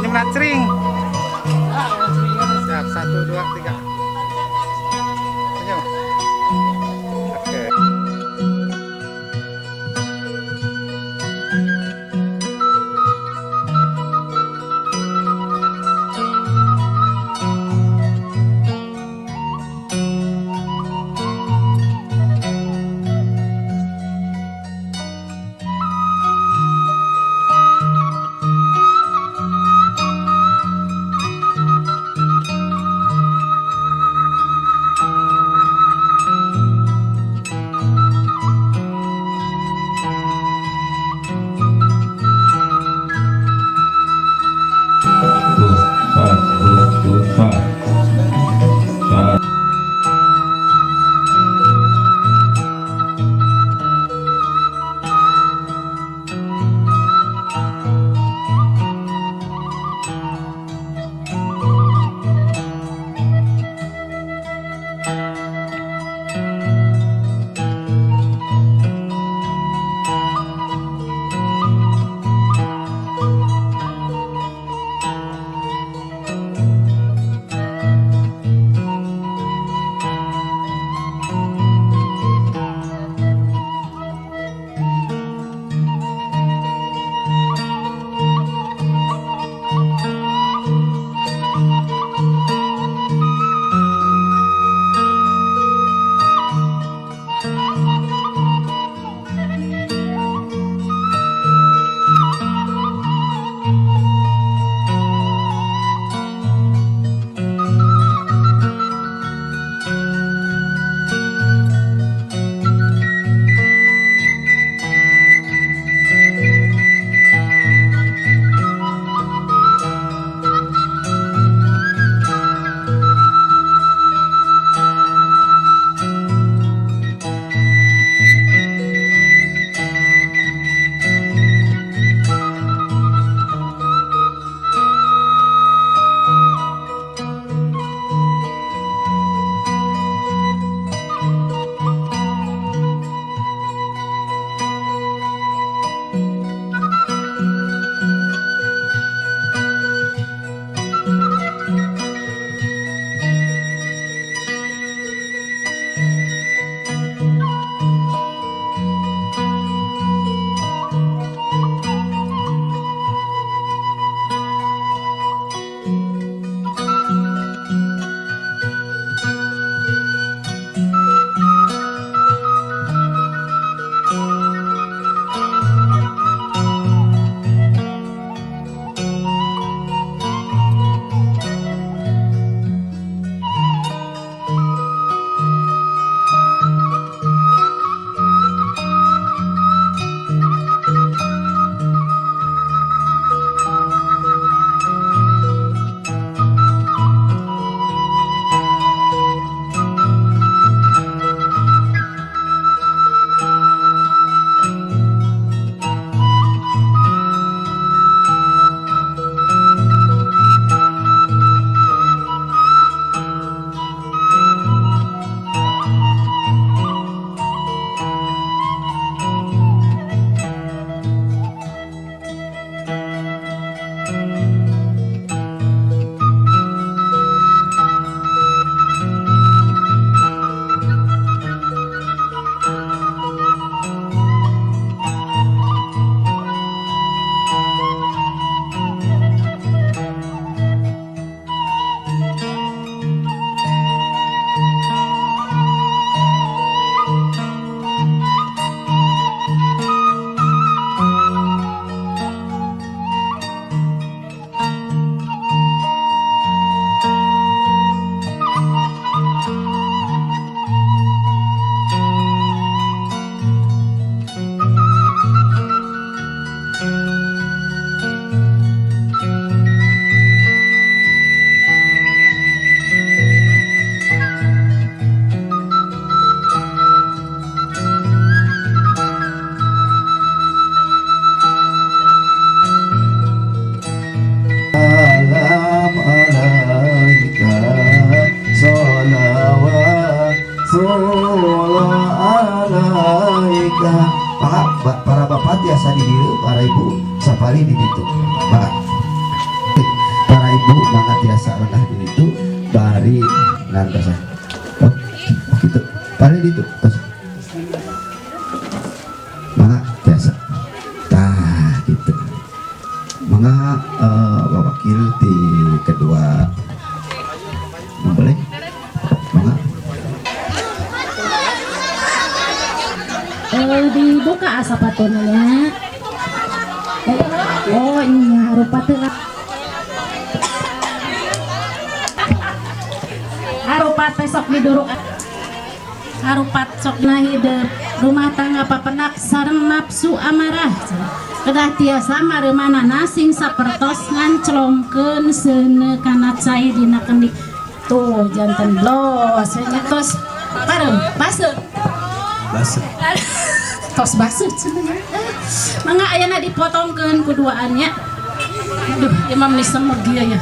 Senyum cering. Siap, satu, dua, tiga. Senyum. Oke. Salam alaika sholawatullah alaika. Para bapak tiasa di dieu, para ibu sapali di ditu. Maka Tiasa lenggah di ditu bari ngantosan. Oh, gitu. Bari ditu tos. Mangga tiasa. Tah gitu. Mangga wakil di kedua boleh. Mangga. Dibuka sapatuna nya. Oh iya, harupat teh. Harupat teh sok diduruk. Harupat sok na hidup rumah tangga papenak sareng nafsu amarah. Kedah tiasa mareumanana sing sapertos nganclongkeun seuneu kana cai dina kendi. Tuh janten los nya tos pareum baseuh. Baseuh. Tos baseuh cenah. Mangga ayeuna dipotongkeun ku duaannya. Aduh, imam nih semeg ieu ya.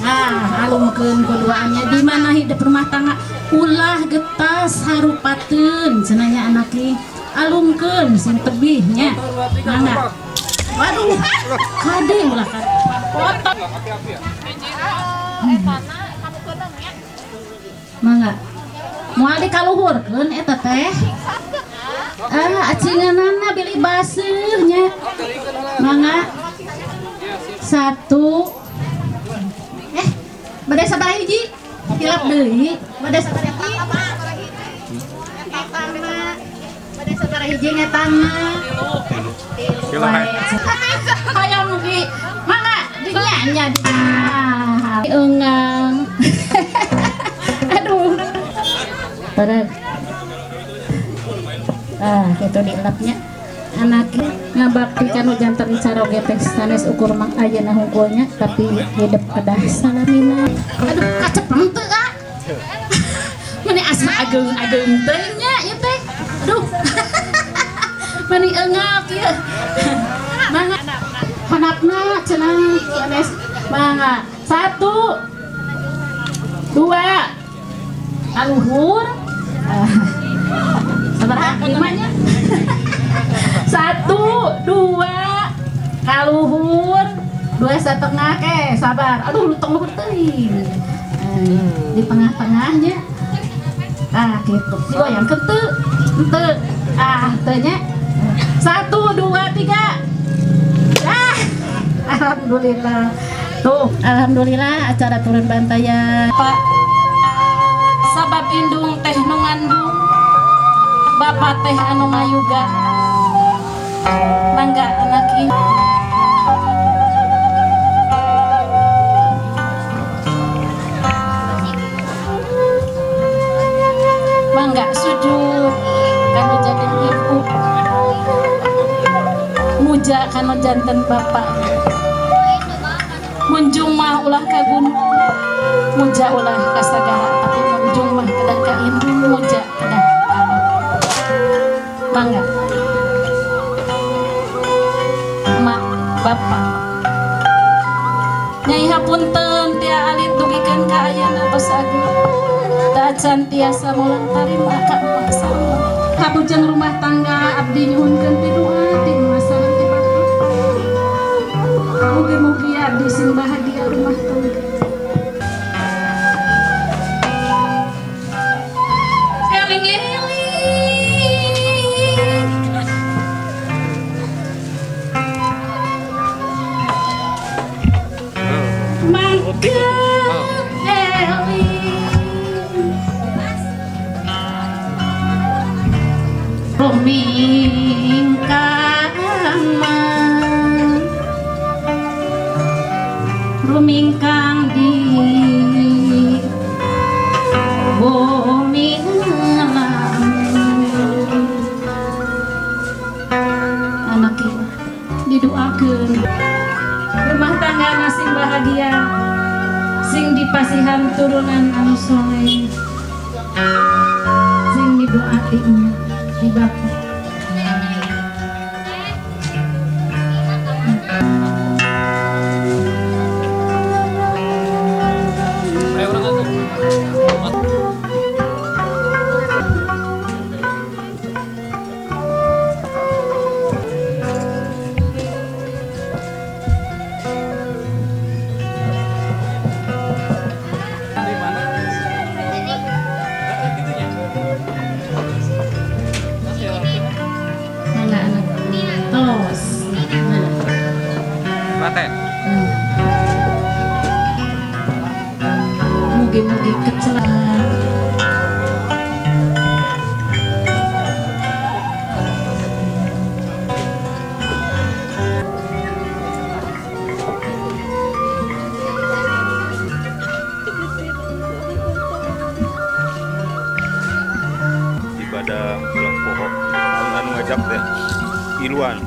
Nah, alungkeun ku duaannya di mana hidup rumah tangga ulah getas harupateun cenah nya anak ieu. Alungkeun sing tebih nya. Mangga. Waduh, kade ulah potong. Mangga. Moal dikaluhurkeun eta teh. Ah, acinganana bilih baseuh nya. Mangga. Satu. Bade sabaraha hiji? Hilap deui. Bade sabaraha hiji? Etangna. Bade sabaraha hiji ngetangna? Tilu. Hayang mugi. Mangga dinya nya di. Eungang. Aduh. Terus. Ah, gitu dielapnya. Anak ngabakti kanu janten caroge teh sanes ukur mang ayeuna hungkulnya tapi hidup kedah salamina. Aduh, kacepeng teu ah. Meni asa ageung-ageung teh nya ieu teh. Aduh. Meni eungak ieu. Mangga hanapna cenah sanes mangga. 1 2 kaluhur. Sabaraha limanya? 1 2 kaluhur 2,5 sabar. Aduh, lu tong luhur teuing. Di tengah-tengahnya. Ah, gitu. Digoyang ke teu. Henteu. Ah, teu nya. 1 2 3. Ah, alhamdulillah. Tuh, alhamdulillah acara turun bantaya. Pak, sabab indung teh nu ngandung, bapak teh anu mayuga. Mangga anak ieu. Mangga sujud kanu janten ibu, muja kanu janten bapak. Munjung mah ulah ka gunung, muja ulah ka sagara, tapi munjung mah kedah ka indung, muja kedah ka bapak. Mangga mak bapak. Nyai hapunten tia alit dugikeun ka ayeuna tos ageung. Tacan tiasa mulang tarima ka emak sareng. Kabujeng rumah tangga abdi nyuhunkeun pidu'a ti emak sareng ti bapak. Mugi-mugi abdi sing bahagia rumah tangga. Eling-eling. Mangga eling. Rumingkang rumingkang di bumi alam. Anak ieu didoakeun rumah tangga sing bahagia, sing dipasihan turunan anu soleh, sing didoa ti nya di bapak. Mate. Mugi-mugi kecelakaan. Ibadah ulah poho anu ngajak teh iluan.